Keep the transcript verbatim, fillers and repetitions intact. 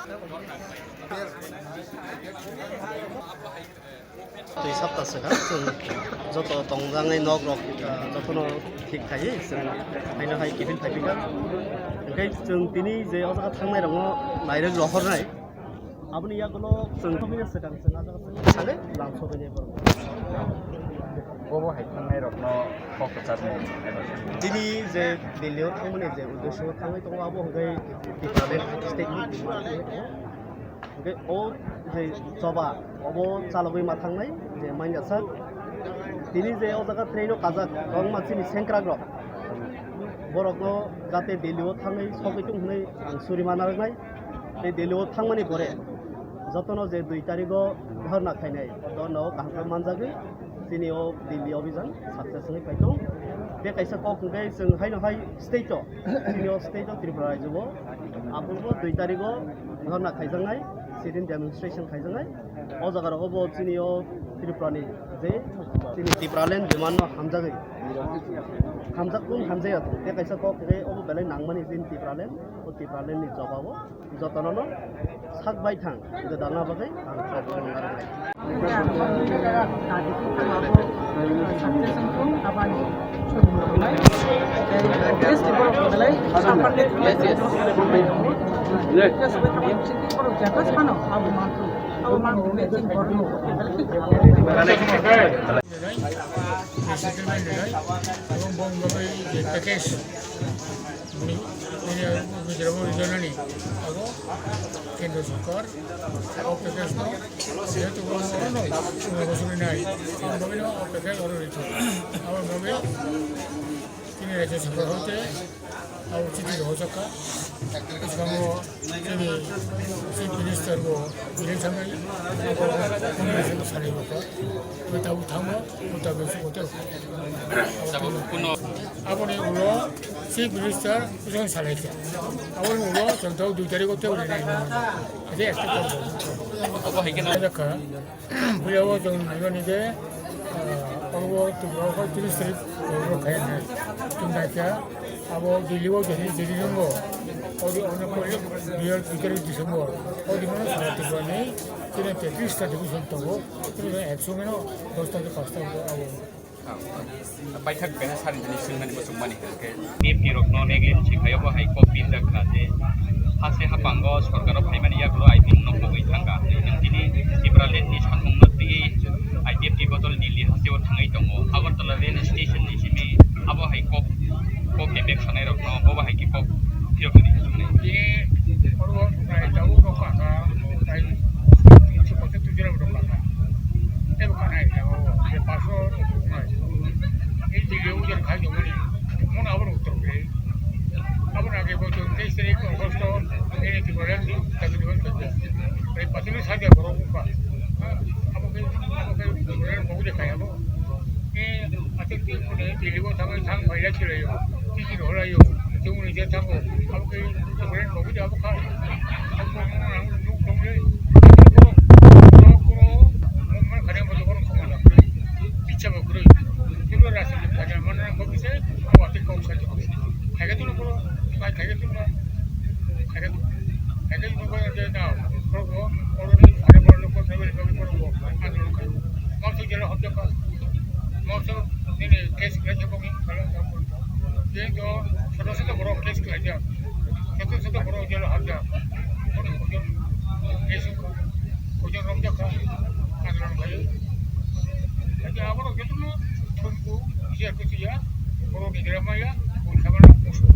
Twi sapta swkang chwng joto tongjagwi nok rok, ah, jotono thik khaiwi chwng haino hai kiphil phaiphikha. Hwnkhe chwng tini je o jaga thangnai rokno nairwk rohornai. Aboni yagulo chwng thokgwini swkang chwng ah jaga swkang sale lam sogwini borok. Bobo hai thangnai rokno kok kwchar mo. Tini je Delhi o thangmani je uddesho thangwi tongo abo hwnkhe Tipraland state ni demand. Hwnkhe o je choba obo chalogwi ma thangnai je manya sak. Tini je o jaga train o kajak kwbangma chini sengkrak rok borokno jate Delhi o thangwi sogwi tong hwnwi ang suri ma narwknai. Tei Delhi o thangmani pore jotono je dui tarigo dhorna khainai, dhorna o kaham khe manjagwi chini o Delhi obijan success wngwi phai tong. Tei kaisa kok hwnkhe chwng haino hai state o, chini o state o Tripura rajyo o aphuru bo dui tarigo dhorna khaijaknai, sit-in demonstration khaijaknai. O jaga rogo bo chini o Tripura ni je chini Tipraland demand no hamjagwi, hamjak tong hamjaya tong. Tei kaisa kok hwnkhe obo belai nangmani chini Tipraland, o Tipraland ni jobabo. Jotono no sak bai thang, gwdalna bagwi ang kok narwknai. Resettlement ni rai, abo bong bagwi je package, bini, bini Gujarat o rijanani abo Kendra Sarkar o package no jehetu bo oro no chwng bo suri nai, aboni bagwi no o package oro rithok. Aboni bagwi chini Rajya Sabha hoite abo chithi rohorjak kha. Bwskango chini Chief Minister bo Biren Sambai abo Congress ni salai bo kha. Tabuk thangma, tabuk se hotel. Aboni ulo Chief Minister bwskango salai kha. Aboni ulo chwng tabuk dui tarikh o tei uri nai. Abo hai khe no. Buya o chwng naimani je, ah, abo Tripura o tris tarikh o khainai. Chwng naikha, abo Delhi o je, je ringo, odi ono ko dui har tris tarikh December, odi mano sara Tripura ni, chini tetris ta division tongo, chini ekso mano dos ta ke pas ta abo. Paithak keha sari bini swngmani muchungmani hwnkhe. T F T rokno neglect si phaio bo hai kok pin jak kha je hase hapango sorkaro phaimani yagulo I P F no pogwi thangkha. Nwng tini Tipraland ni samungno twiwi I P F ni bodol Delhi hasteo thangwi tongo. Agartala rail station ni simi abo hai kok, kok kebek sanai rokno bobo hai khe kok phiyok nani hinwi. Tini oro nai tabuk rok kha, nai pochottor jora rok kha. Tebo kanai jaga o je paso nai. Ei je ujar khai jomani. Mon abor uttor khe. Aboni age bo chwng teis tarik August o, ei Tipraland ni dabi dabi khaijak. Ei patini sadia borok wngkha. Abo khe, abo khe Tipraland bogde khai abo. Ei atek twi phone Delhi o thangwi thang phaila khilaio. Tiki rwlaio. Chwngno je thango. Abo khe Tipraland bogde abo kha. Abo khe nuk thangwi. Borok, borok, borok, borok, man khani abo borok khama na kwrwi. Bicha bo kwrwi. Kebo rasa ni khani man na kok se, abo atek kok sa. Khaikhe tongno borok, khaikhe tongno, khaikhe, khaikhe tongno borok je na, borok bo, borok ni, are borok ni, borok ni, borok ni, borok bo, andolon khai. Mokso jelo hapjak kha. Mokso nini case khlai khe bokni khala kha. Je jo, soto soto borok case khlai jak. Soto soto borok jelo hapjak. Borok ni koijon case, koijon romjak kha. Andolon khai. Aja aborok jotono thumku, je kuchiya, borok ni gram maya, bo sabana, musu.